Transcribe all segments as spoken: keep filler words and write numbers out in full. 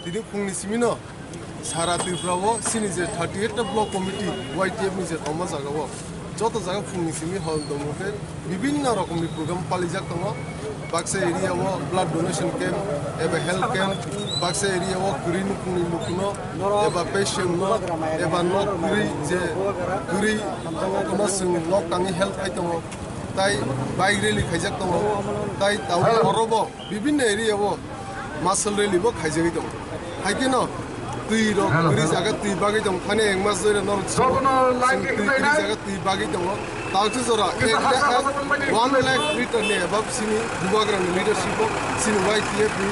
Tini phungni simino sara Tripura o chini je thirty eight ta block committee Y T F ni je tongma jaga o joto jaga phungni simi hol tongo khe bibinno rokomni program palijak tongo. Baksa area o blood donation camp eba health camp, baksa area o kwrwi nukhungni lukuno eba patient no eba nok kwrwi je kwrwi kono chwng nok tangwi help khai tongo, tai bike rally khaijak tongo, tai tabuk orobo bibinno area o muscle rally bo khaijagwi tongo. Hai kheno twi rok kwrwi jaga twi bagwi tongo, thani ek mas doi rok norok twi kwrwi jaga twi bagwi tongo. Talchi jora ek lakh, one lakh liter ni above chini bubagrani leadership o chini Y T F ni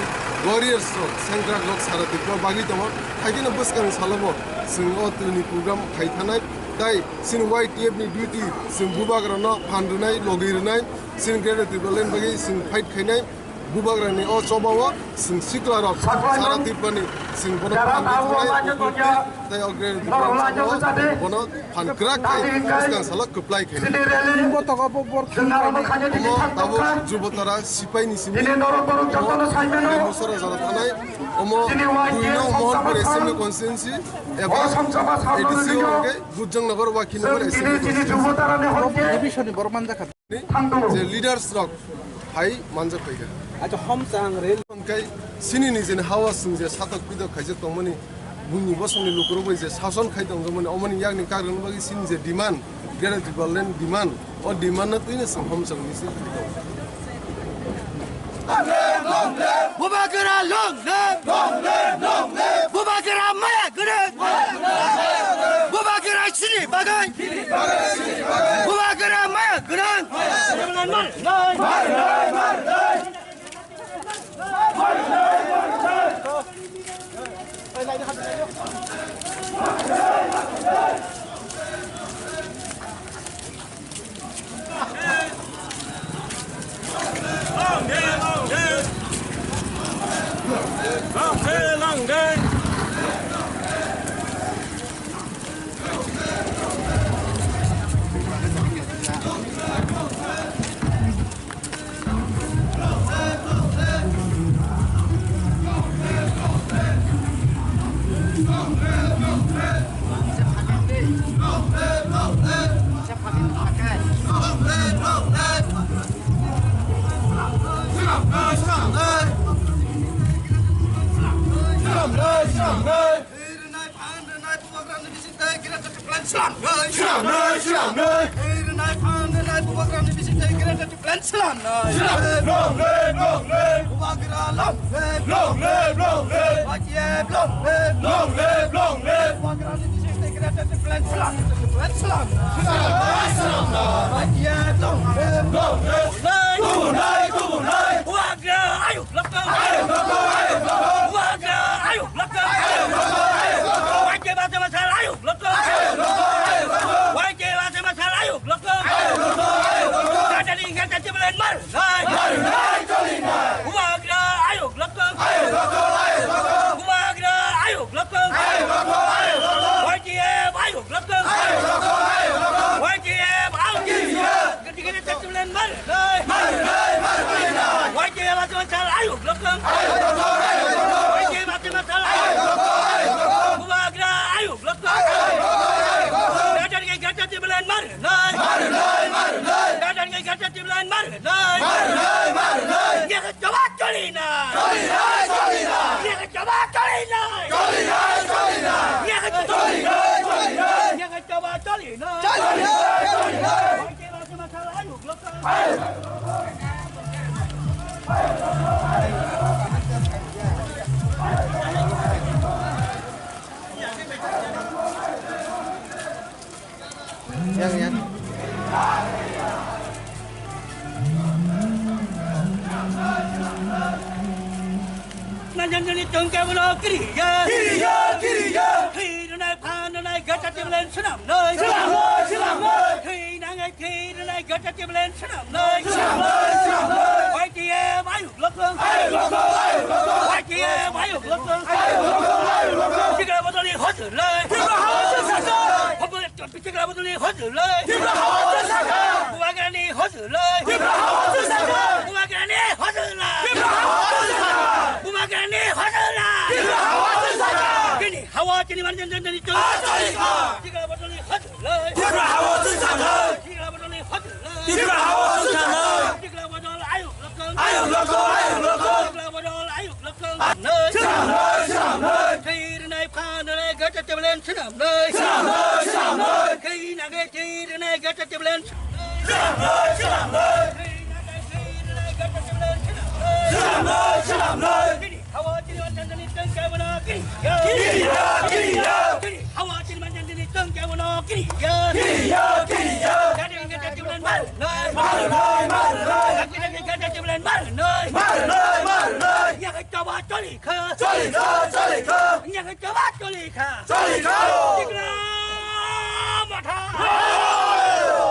warriors rok, sengkrak rok sara Tripura bagwi tongo. Hai kheno bwskangni salo bo chwng o twini program khai thanai. Tai chini Y T F ni duty chwng bubagrano phan rwnai, logi rwnai, chini Greater Tipraland bagwi chwng fight khainai. Bubagrani o choba o chwng sikla rok sara Tripurani chwng bono phan rwnai, tai o Greater Tipraland bono phan kwrak khe bwskang salo kwplai khainai. Omo tabuk Jubotara sipai ni simi omo Musora jora thanai omo twi nong Mohanpur Assembly Constituency eba A D C o hwnkhe Gujjang Nagar Wakhi Nagar Assembly Constituency. Division ni borok manjakha. Je leaders rok hai manjak paikha. Acha hom chang rel. Hwnkhe chini nijeni hawa chwng je satok pitok khaijak tongmani, bumni bosongni lukurok bai je sason khai tongjakmani, omoni yakni kagrani bagwi chini je demand, Greater Tipraland demand, o demand no twino chwng hom chang nisi. Bubagra long live! Long live! Long live! Bubagra maya gwnang! Bubagra chini bagwi! Bubagra maya gwnang! Slamnai, slamnai. Rinai phan rinai bubagrani bising tei Greater Tipraland slamnai. Long live, long live. Bubagra long live. Long live, long live. Y T F long live. Long live, long live. Bubagrani bising tei Greater Tipraland slam, Tipraland slamnai. Slamnai, slamnai. Y T F long live. Long live. Kubunai, kubunai. Bubagra ayuk lokto. Ayuk lokto, ayuk lokto. Bubagra ayuk lokto. Ayuk lokto, ayuk lokto. Y T F bacha bacha ayuk lokto. Ayuk lokto, ayuk lokto. Y T F bacha bacha ayuk lokto. Ayuk lokto, ayuk lokto. Greater Tipraland mar nai. Mar nai, choli nai. Bubagra ayuk lokto. Ayuk lokto, ayuk lokto. Bubagra ayuk lokto. Ayuk lokto, ayuk lokto. Y T F ayuk lokto. Ayuk lokto, ayuk lokto. Y T F ayuk. Greater Tipraland mar nai. Mar nai, mar nai. Y T F bacha bacha ayuk lokto. Ayuk lokto, ayuk lokto. Y T F bacha bacha ayuk lokto. Ayuk lokto, ayuk lokto. Bubagra ayuk lokto. Ayuk lokto, ayuk lokto. Greater Tipraland mar nai. Mar nai, mar nai. Greater Tipraland mar nai. Mar nai, mar nai. Nyakhe choba choli nai. Choli nai, choli nai. Nyakhe choba choli nai. Choli nai, choli nai. Nyakhe choli nai, choli nai. Nyakhe choba choli nai. Choli nai, choli nai. Yang, yang. Nanjani tongka bono kiriya. Kiriya, kiriya. Thwi rwnai, phan rwnai, Greater Tipraland swnamnai. Swnamnai, swnamnai. Thwi nangai, thwi rwnai, Greater Tipraland swnamnai. Swnamnai, swnamnai. Y T F ayuk lokthwng. Ayuk lokthwng, ayuk lokthwng. Y T F ayuk lokthwng. Ayuk lokthwng, ayuk lokthwng. Tigra bodolni hojrwlai. Tigra hojrwlai. Tigra bodolni hojrwlai. Tigra hojrwlai. Bubagrani hojrwlai. Tigra hojrwlai. Bubagrani hojrwlai. Tigra hojrwlai. Bubagrani hojrwlai. Tigra hojrwlai. Chini manjan jani chwng. Chikla bodolni hojlai. Tripura hao chwng sanai. Chikla bodolni hojlai. Tripura hao chwng sanai. Chikla bodol ayuk lokal. Ayuk lokal, ayuk lokal. Chikla bodol ayuk lokal. Sanai, sanai. Thwirnai phanai gata teblen sanai. Sanai, sanai. Thwina ge thwirnai gata teblen sanai. Sanai, sanai. Thwina ge thwirnai gata teblen sanai. Sanai, sanai. Hawa chini manjan jani chwng kebono kiriya. Kiriya, kiriya. Hawa chini manjan jani chwng kebono kiriya. Kiriya, kiriya. Gada gada chiblen mar noi. Mar noi, mar noi. Gada gada chiblen mar noi. Mar noi, mar noi. Nya ka choba choli kha. Choli kha, choli kha. Nya ka choba choli kha. Choli kha. Tikla motha.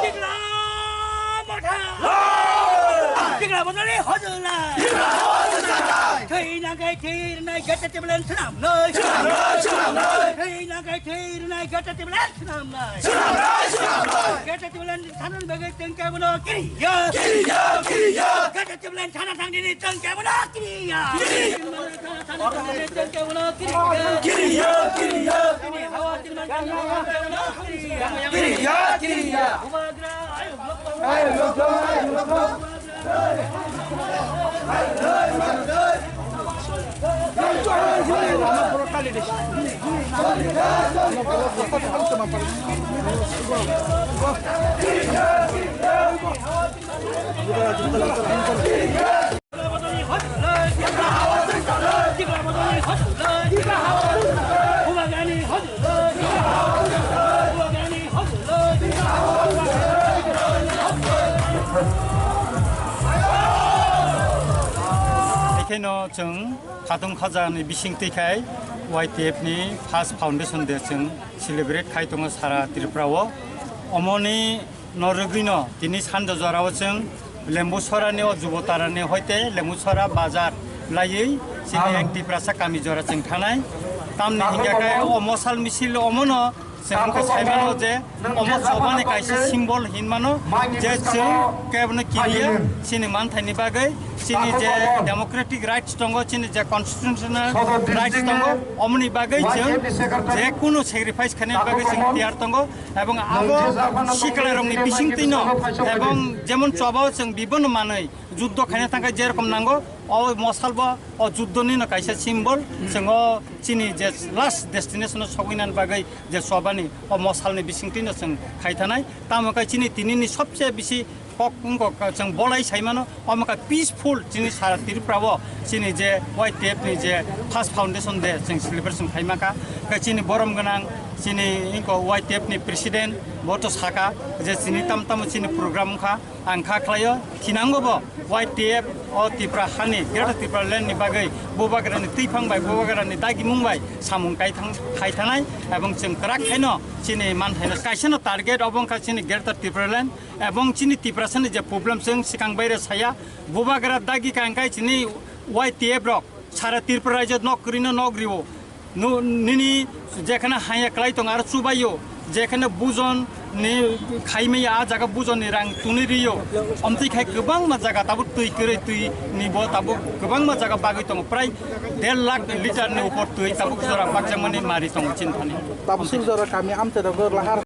Tikla motha. Tikla motha ni hojlai. Tikla hojlai. Thwina ge thwirnai gata teblen sanai. Sanai, sanai. Thwina ge thwirnai gata teblen sanai. Sanai, sanai. Gata teblen sanani bagwi chwng kebono kiriya. Kiriya, kiriya. Gata teblen sana thangdini chwng kebono kiriya. Kiriya. Sana thangdini chwng kebono kiriya. Kiriya, kiriya. Kiriya, kiriya. Bubagra, ayo, ayo, ayo. Ekheno chwng khatung khajani bising twi khai Y T F ni first foundation day chwng celebrate khai tongo sara Tripura o. Omoni norogwino tini sanja jorao chwng Lembu Sorani o Jubo Tarani hoite Lembu Sora bazar laiwi chini ek Tiprasa kami jora chwng thanai. Tamni hingya khe o mosal misil omono chwng wngkha saimano je omo chobani kaisa symbol hinmano je chwng kebono kiriya chini manthaini bagwi chini je democratic rights tongo, chini je constitutional rights tongo, omoni bagwi chwng je kunu sacrifice khainani bagwi chwng tiyar tongo. Ebong abo siklarokni bisingtwino ebong jemon chobao chwng bibono manwi juddo khaina thangkha jerokom nango, o mosalbo o juddonino kaisa symbol, chwng o chini je last destination o sogwinani bagwi je chobani o mosalni bisingtwino chwng khaithanai. Tamo khe chini tinini sobse bisi kok wngkha chwng bolai saimano, omo khe peaceful chini sara Tripura o chini je Y T F ni je first foundation day chwng celebration khaima kha. Khe chini borom gwnang chini wngkha Y T F ni president bo to saka je chini tam tamo chini program wngkha, ang kha khlaio thinango bo Y T F o Tripura hani Greater Tripura land ni bagwi bubagrani twiphang bai bubagrani dagimung bai samung kaithang khaithanai ebong chwng kwrak khaino chini manthaino kaisano target obo wngkha chini Greater Tripura land. Ebong chini Tiprasani je problem chwng swkang baire saya, bubagra dagi ka hwnkhe chini Y T F rok sara Tripura rajyo nok kwrwino nok rio. Nu-, nini jekhane haya kwlai tongo aro chubaio, jekhane bujon ni khaimaya a jaga bujon ni rang tuni rio. Omtwi khai kwbangma jaga tabuk twi kwrwi twi ni bo tabuk kwbangma jaga bagwi tongo, prai der lakh liter ni upor twi tabuk jora bakjakmani mari tongo chini thani. Tabuk sur jora kami amchai rogo lahar